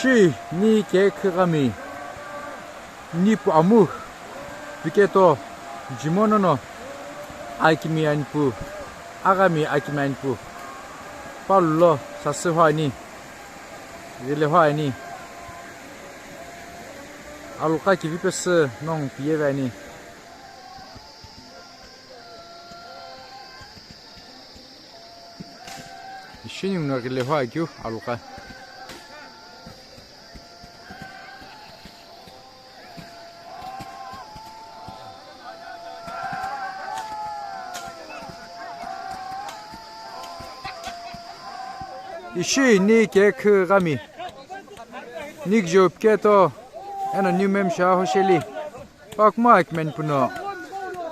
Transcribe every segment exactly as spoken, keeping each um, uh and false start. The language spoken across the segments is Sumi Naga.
Ni kekhüghami, ni pu amu, piketo, jimono no, akimi anipu, aghami akimi anipu, palulo sasü huani, ghile huani, aluqa kivi pesü nongu piye vani. Ishi ningu no ghile huakeu aluqa. Ishi ni kekhüghami, ni kije piketo, eno ni memsha hosheli. Pakumo akimi anipu no,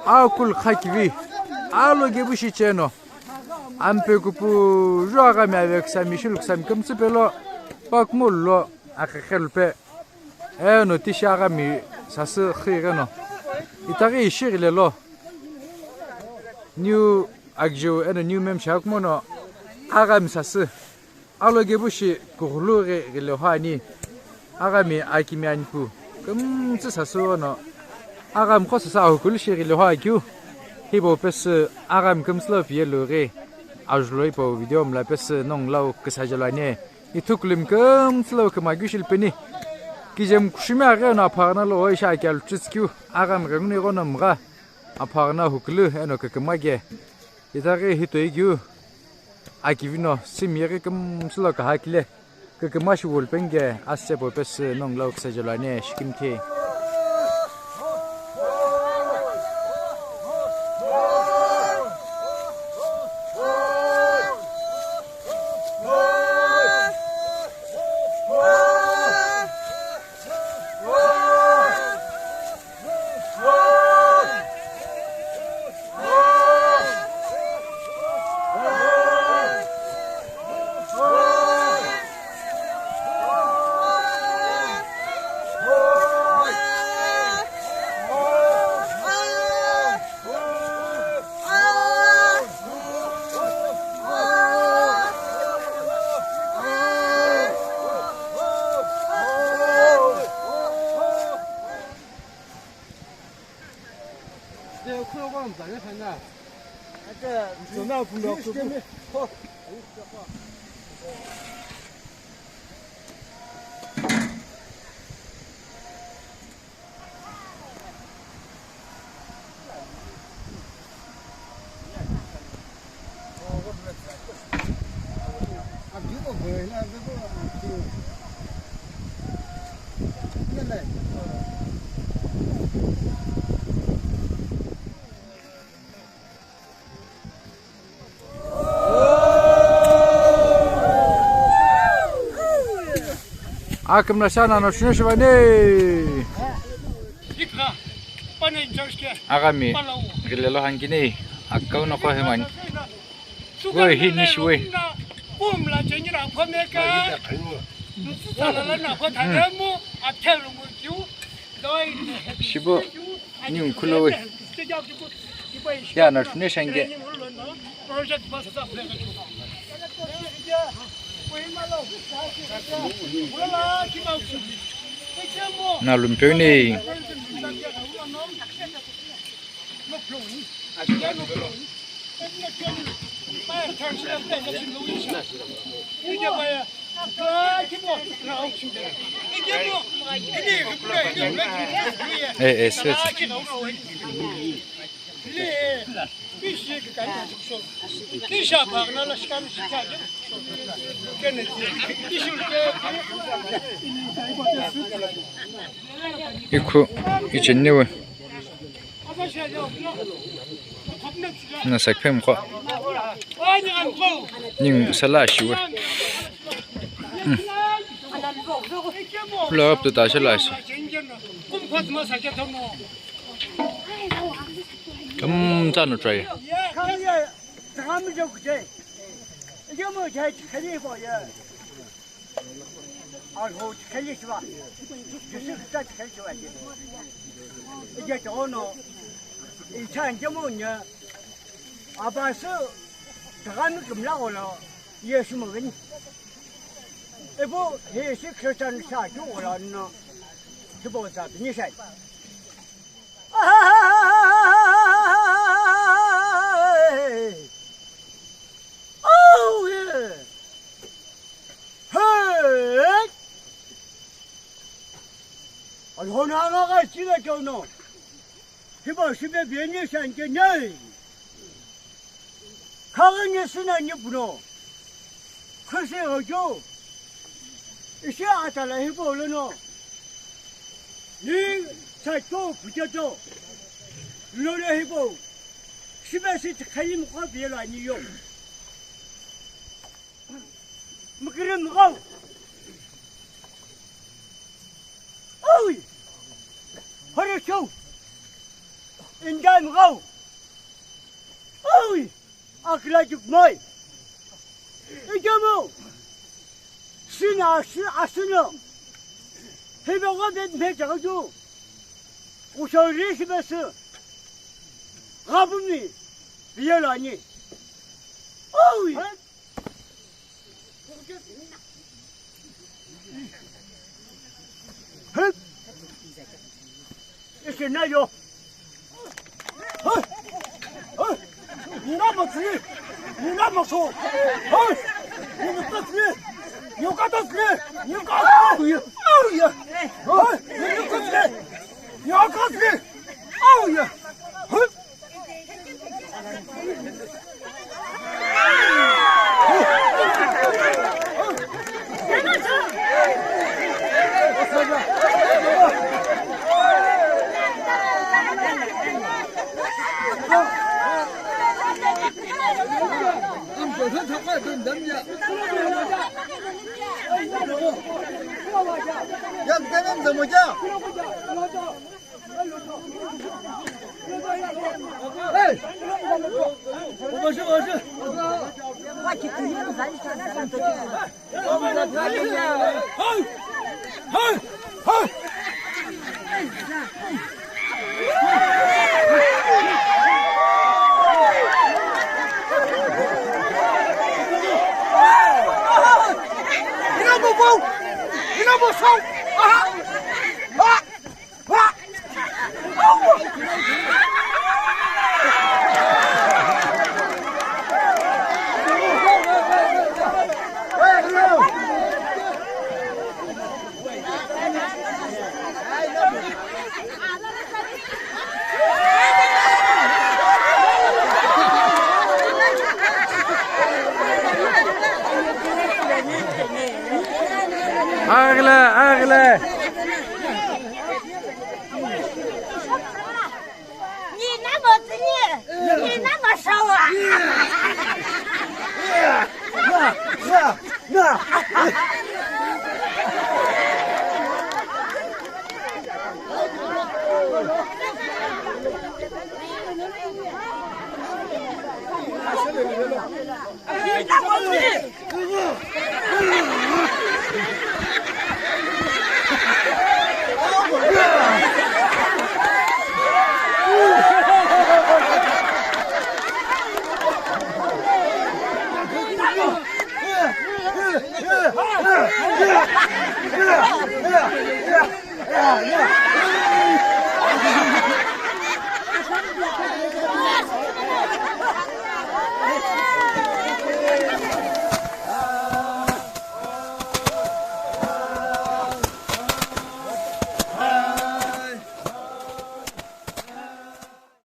akulu khakivi, alo gebu shicheno, ampe kupu ju aghami aveküsami, shiluküsami kümtsü pelo, pakumo lo, akhekhe lupe, eno tishi aghami sasü khighi no, itaghi ishi ghile lo, new agiju eno new memsha kumo no, aghami sasü. Alo gebu shi kughulu ghi ghile huani, aghami akimi anipu, kümtsü sasü ono, aghami qo sasü ahukulu shi ghile huakeu, hipau pesü aghami kümtsü lo piye lu ghi, ajulo hipau video mla pesü nongu lau küsa jelo ani, ithukulumu kümtsü lo kümaghi shi lupeni, kijemu kushimi aghi eno aphaghi no lo ishi aki aluchütsü keu, aghami ghenguno ighono mgha, aphaghi no ahukulu eno kükümgha ke. Itaghi hitoikeu akivino simi yeghi kümtsü lo kahakile, küküma shiwulu penge asübo pesü nongu lau küsa jelo ani shikimthi. Akümla shana no shino shivani. Aghami ghile lo hangini akau no ko hemani. Woi hi ni shiwoi. Shibo. Ni ngu khulo we. Ya na shune shange. Na lumpeu ni. Eh, eh, sweet. Ikhu icheni we. Na sakphemu qo. Ning sala shiwe. Pull up to ta sala shi. Kam ta no try. Arho tikheli shiva, Jisü Khrista tikheli shiva je. Ije tighono, ichani jemo nye, Abasü tighami kümla gholo, Yesu moveni. Ipu hi shi Christian sha keu ghola no, hipau za bini shai. Hey! Alhona angagha chila keu no. Hipau shipe bini shai kenai. Khaghi ni sina ni puno. Khisi hojo. Ishi atala hipau lono. Ni saito pujato. Lolo hipau. Shipe si khali mukha biyelo ani yo. Mukiri mukau. Oi. Hore shou. Indai mukau. Oi. Akla juk mai. Ijamu. Sina asi-, asino. Hibe wa be me jaga ju. Usori si be su. Gabumi. Biyelo ani. Oi. Hey! Ese nayo. Hey! Hey! Nina matsi! Nina maso! Hey! Nina tatsi! Nina tatsi! Nina tatsi! Oh, yeah! Oh, yeah! Hey! Nina tatsi! Nina tatsi! Oh, yeah! Hey! Aghile, aghile. Ni namo tsini, ni namo shawa.